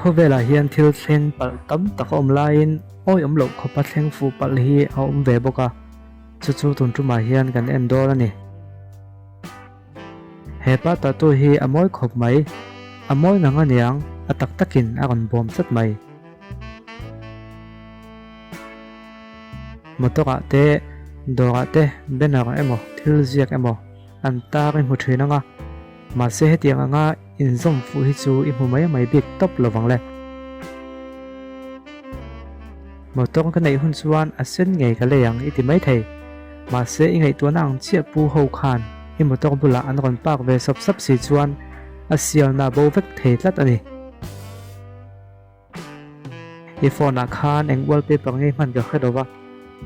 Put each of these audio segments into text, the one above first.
Khawvelah hian thil thleng palh tam tak a awm laiin awi awm loh khawpa thleng fuh palh hi a awm ve bawk a, chu chu tun tumah hian kan en dawn a ni. He pa tattoo hi a mawi khawp mai, a mawi ngang aniang a tak takin a rawn bawm tlat mai. Motor ah te, dawr ah te banner emaw thil ziak emaw an tar i hmu thin ang a, mahse hetiang anga inzawm fuh hi chu i hmu mai mai bik tawp lo vang le. Motor ka neih hun chuan a sen ngei ka lei ang i ti mai thei, mahse i ngaihtuahna ang chiah pu ho khan i motor bulah an rawn park ve sawp sawp si chuan a sialna bo vek thei tlat a ni. I phone ah khan eng wallpaper nge hman ka hre lo va,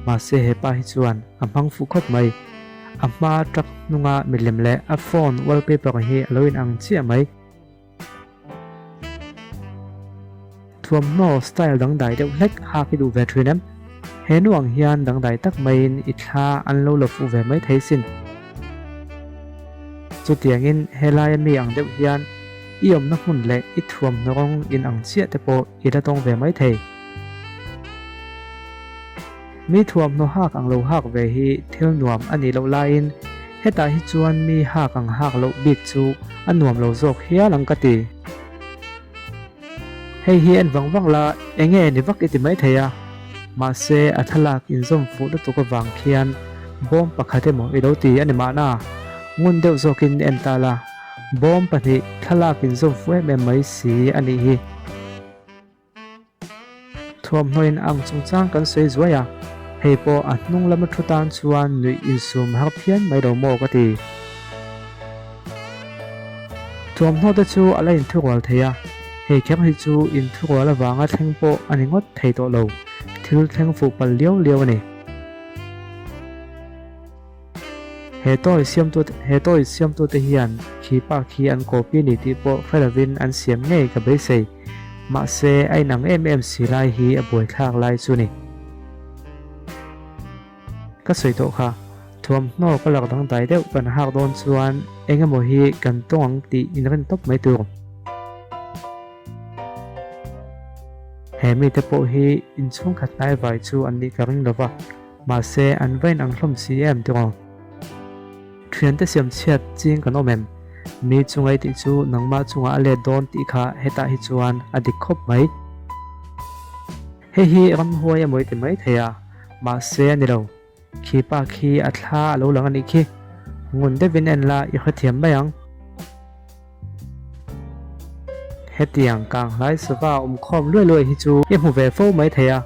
mahse he pa hi chuan a hmang fuh khawp mai. A hma truck hnunga milem leh a phone wallpaper hi a lo in ang chiah mai. Thuamhnaw style dangdai deuh hlek hak i duh ve thin em? He nu ang hian dangdai tak maiin i thla an lo la fuh ve mai thei sin. Chutiangin helaia mi ang deuh hian I awmna hmun leh i thuamhnaw rawng in ang chiah te pawh i la tawng ve mai thei. Mi thuamhnaw hak ang lo hak ve hi thil nuam a nih loh laiin hetah hi chuan mi hak ang hak loh bik chu a nuam lo zawk hial ang ka ti. Hei hi en vang vang la enge ni vak i ti mai thei a, mahse a thlalak inzawm fuh lutuk avang khian bawm pakhat emaw i lo ti a ni mahna, ngun deuh zawkin en ta la. Bawm pahnih thlalak inzawm fuh em em mai si a nih hi. Thuamhnaw in ang chungchang kan sawi zuai a, hei pawh a hnung lama thu tan chuan nuih insum har phian mai lo maw ka ti. Thuamhnaw te chu a la inthurual thei a, hei kher hi chu inthurual avanga thleng pawh a ni ngawt thei tawh lo, thil thleng fuh palh liau liau a ni. He toy siamtu he toy siamtute hian khi pa khi an copy a ni tih pawh hre lovin an siam ngei ka beisei. Mahse a inang em em si lai hi a buaithlak lai chu ni. Ka sawi tawh kha, thuamhnaw ka lak dangdai deuh kan hak dawn chuan eng emaw hi kan tawng ang tih inrin tawp mai tur. He mite pawh hi inchhungkhat hnaivai chu an nih ka ring lova. Mahse, an va inang hlawm si em tiraw? Thiante siam chhiat ching kan awm em? Mi chunga i tih chu nangmah chungah a let dawn tih kha hetah hi chuan a dik khawp mai. Hei hi ramhuai emaw i ti mai thei a, mahse a ni lo. Khi pa khi a thla a lo lang a nih khi. Ngun deuhin en la i hrethiam mai ang. Hetiang kanghlai sava awmkhawm luai luai hi chu i hmu ve fo mai thei a,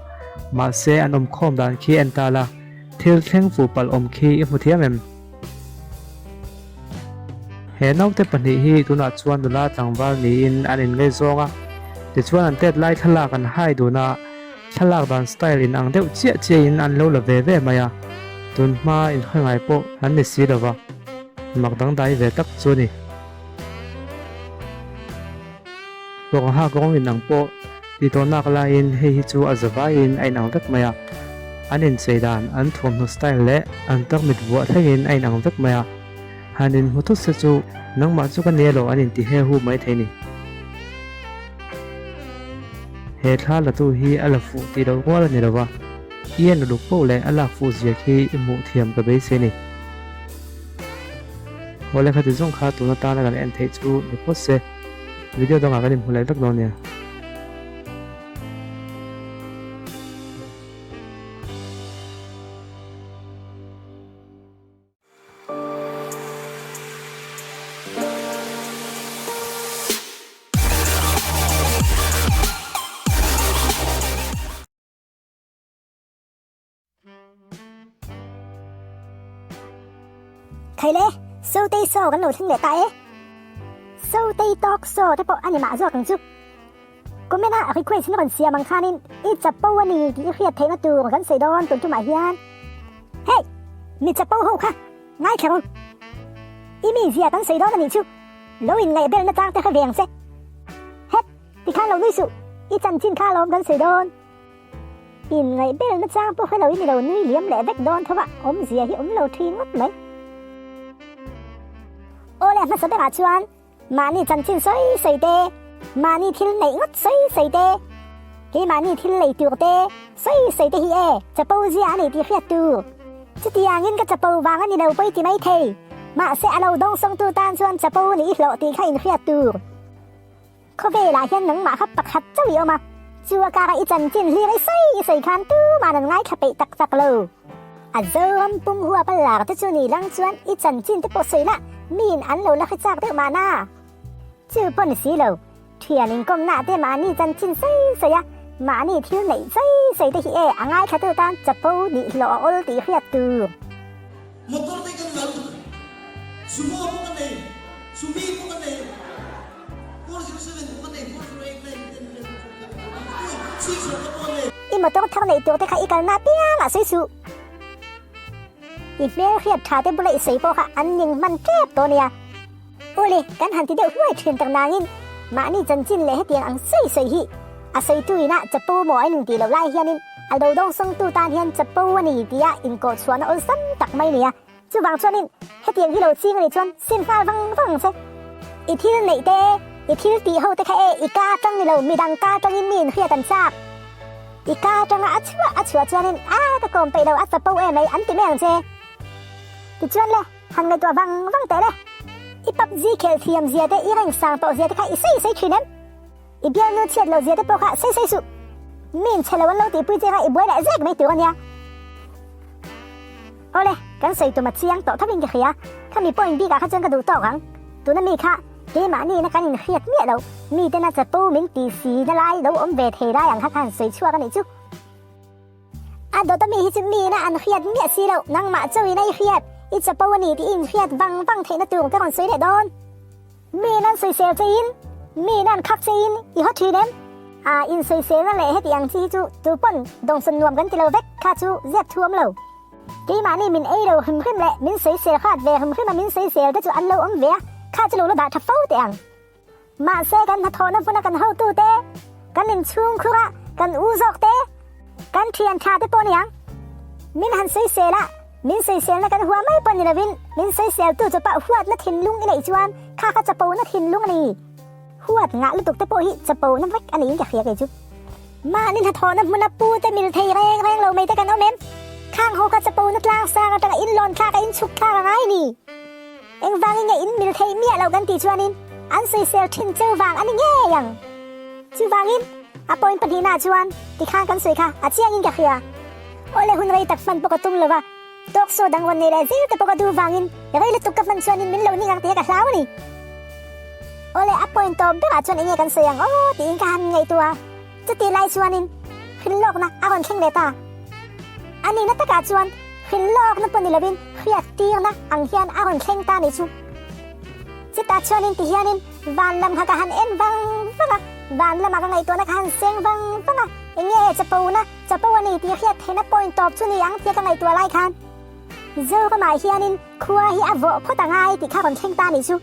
mahse an awmkhawm dan khi en ta la, thil thleng fuh palh awm khi i hmu thiam em? He naute pahnih hi tunah chuan nula tlangval niin an inngaihzawng a, tichuan an tet lai thlalak an hai dun a, thlalak dan style in ang deuh chiah chiahin an lo la ve ve mai a, tun hma inhre ngai pawh an ni si lova, mak dangdai ve tak chu a ni. Kawngha kawng inang pawh ti tawh nak laiin hei hi chu a za vaiin a inang vek mai a, an inchei dan, an thuamhnaw style leh an tarmit vuah thlengin a inang vek mai a, han inhmu thut se chu nangmah chu ka nia lo an inti he hu mai thei ni. He thla latu hi a la fuh tih loh rual a ni lo va, i en uluk poh leh a lak fuh zia khi i hmuh thiam ka beisei ni. Aw lehkha ti zawng kha tun atana kan en theih chu ni phawt se, video dangah kan inhmu leh vek dawn nia. Thei le, Sotei show kan lo thleng leh ta e. Sotei talk show te pawh a ni mah zawk ang chu. Comment a request na rawn siam ang khanin i chapo a ni tih i hriat theihna tur kan sawi dawn tun tumah hian. Hey! Mi chapo ho kha ngaithla rawh. I mi zia kan sawi dawn a nih chu. Lo inngaihbel na chang te kha ve ang che. Het! Tikhan lo nui suh. I chanchin kha alawm kan sawi dawn. Inngaih belna chang pawh hre loin i lo nui liam leh vek dawn tho a, awmzia hi awm lo thin ngawt mai. Aw le, hmasa berah chuan mahni chanchin sawi sawi te. Mahni thil neih ngawt sawi sawi te, keimahni thil lei tur te sawi sawi te hi e chapo zia a ni tih hriat tur. Chutiangin ka chapo vang a ni lo pawi ti mai thei. Mahse a lo dawngsawngtu tan chuan chapo nih i hlawh tih kha inhriat tur. Khawvelah hian nangmah kha pakhat chauh i awm a, chu a kara i chanchin hlir i sawi i sawi khan tuman an ngaithla peih tak tak lo. A Zoram pum huap a lar te chu ni lang chuan i chanchin te pawh sawi lah miin an lo la hre chak deuh mahna. Chu pawh ni si lo, thian inkawmna te mahni chanchin sawi sawi a, mahni thil neih sawi sawi te hi e a ngaithlatu tan chapo nih hlawh a awl tih hriat tur. Motor te kan lal tuk. Sumo pawh ka nei, Sumi pawh ka nei, 407 pawh ka nei, 408, 9, 10, 11, 12, 13, 14, 6 pawh ka nei. I motor thar neih tur te kha i kalna apiang ah sawi suh. I hmel hriat tha te bula i sawi pawh kha an ning hman tep tawh nia. Awle, kan han ti deuh hluai thin tak nangin mahni chanchin leh hetiang ang sawi sawi hi a sawitu ina chapo maw a inintih loh lai hianin a lo dawngsawngtu tan hian chapo a ni tia inkawh chhuahna awlsam tak mai nia. Chuvang chuanin hetiang hi lo ching a nih chuan sim nghal vang vang ang che. I thil neih te, i thil tih ho te kha e i ka atang ni lo, midang ka atangin mi inhriat an chak. I ka atanga a chhuah a chhuah chuanin a ka kawm peih lo a chapo em mai an ti mai ang che. Tichuan le. Han ngaihtuah vang vang teh le. I PUBG khelh thiam zia te, i reng sang tawh zia te kha i sawi sawi thin em? I bialnu chhiat loh zia te pawh kha sawi sawi suh. Min chhe lo an lo tihpui che kha i buai leh zek mai tur a nia. Awle, kan sawi tum a chiang tawh thovin ka hria. Khami point bikah kha chuan ka duh tawk ang. Tuna mi kha keimahni na kan inhriat miah loh, miten a chapo min ti si na lai lo awm ve thei lai ang kha ka han sawi chhuak a nih chu. A dawt ami hi chu mi ina an hriat miah si loh, nangmah chauh ina i hriat, i chapo a ni tih i inhriat vang vang theihna tur ka rawn sawi leh dawn. Mi in an sawisel che in, mi in an khak che in i haw thin em? A insawiselna leh heti ang chi hi chu tu pawn dawngsawn nuam kan ti lo vek kha chu zep thu awm lo. Keimahni min ei lo hrim hrim leh min sawisel khat ve hrim hrim a min sawisel te chu an lo awm ve a, kha chu lo la dah tha fo teh ang. Mahse kan hnathawhna hmuna kan hotute, kan inchhungkhura kan u zawk te, kan thian tha te pawh niang. Min han sawisel a, min sawiselna kan hua mai pawh ni lovin min sawiseltu chu pah huatna thinlung i neih chuan kha kha chapona thinlung a ni. Huat ngah lutuk te pawh hi chapona vek a niin ka hria kei chu. Mahni hnathawhna hmuna pu te mil thei reng reng lo mai te kan awm em? Khang ho kha chapona tlang sang atanga inlawn thlak a inchhuk thlak a ngai ni. Engvangin nge in mil theih miah lo kan tih chuanin an sawisel thin cheu vang a ni ngei ang. Chuvangin a point pahnihnaah chuan tikhan kan sawi kha a chiangin ka hria. Awle hun rei tak hman pawh ka tum lo va, talk show dang rawn nei leh zel te pawh ka duh vangin rei lutuk ka hman chuanin min lo ning ang tih ka hlau a ni. Awle a point tawp berah chuan enge kan sawi ang aw tiin ka han ngaihtuah a, chutih lai chuanin hrilhlawkna a rawn thleng leh ta. A nihna takah chuan hrilhlawkna pawh ni lovin hriat tirna ang hian a rawn thleng ta nih chu. Chutah chuanin ti hianin van lam kha ka han en vang vang a, van lama ka ngaihtuahna ka han seng vang vang a, enge chapona, chapo a ni tih hriat theihna point tawp chu ni ang tia ka ngaihtuah lai khan Zoramah hianin khua hi a vawh phawt a ngai tih kha rawn thleng ta nih chu.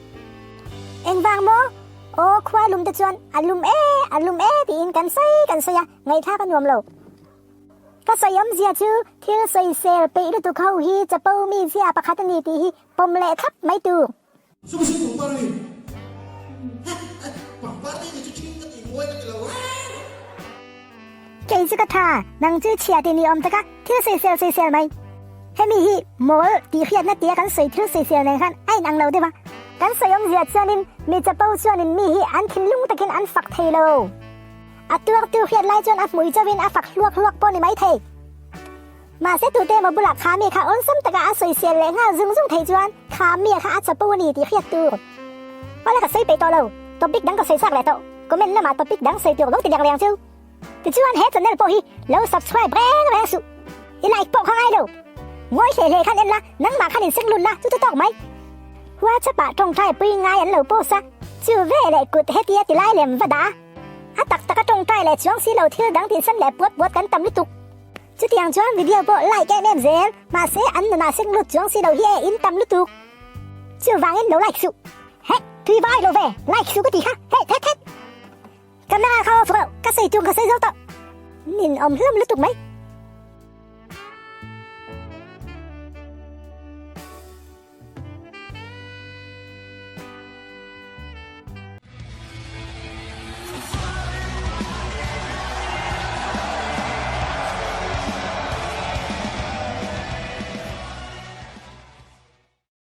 Engvang maw? Aw khua lum te chuan a lum e, a lum e tiin kan sawi kan sawi a, ngaihthlak a nuam lo. Ka sawi awmzia chu thil sawisel peih lutuk ho hi chapo mi zia pakhat a ni tih hi pawm leh thlap mai tur. Sumsum pangpar a ni. Pangpar te hi chu ṭhing ka tih mawi ka ti lo reng. Kei chu ka tha, nang chu chhia tih ni awm taka thil sawisel sawisel mai. Hemi hi mawl tih hriatna tia kan sawi thil sawisel nen khan a inang lo deuh a. Kan sawi awmzia chuanin mi chapo chuanin mi hi an thinlung takin an fak thei lo. A tuartu hriat lai chuan a hmui chauhin a fak hluak hluak pawh ni mai thei. Mahse tute emaw bulah kha mi kha awlsam taka a sawisel leh nghal zung zung theih chuan kha mi kha a chapo a ni tih hriat tur. Awle ka sawi peih tawh lo, topic dang ka sawi chak leh tawh, comment lamah topic dang sawi tur lo ti lek leh ang chu. Tichuan he channel pawh hi lo subscribe reng reng suh, i like pawh kha ngai lo. Ngawi hle hle khan en la, nangmah khan inseng lut la, chu chu tawk mai. WhatsApp ah tawngtai pui ngai an lo post a, chu ve leh kut hetia ti lai lem va dah a. A tak taka tawngtai leh chuang si lo thil dang tihsan leh puat puat kan tam lutuk. Chutiang chuan video pawh like em em zel, mahse an nunah seng lut chuang si lo hi e in tam lutuk. Chuvangin lo like suh. Heh, tui vai lo ve, like suh ka ti kha, heh thet thet. Camera kha off rawh, ka sawi tum ka sawi zo tawh. Nin awm hlawm lutuk mai.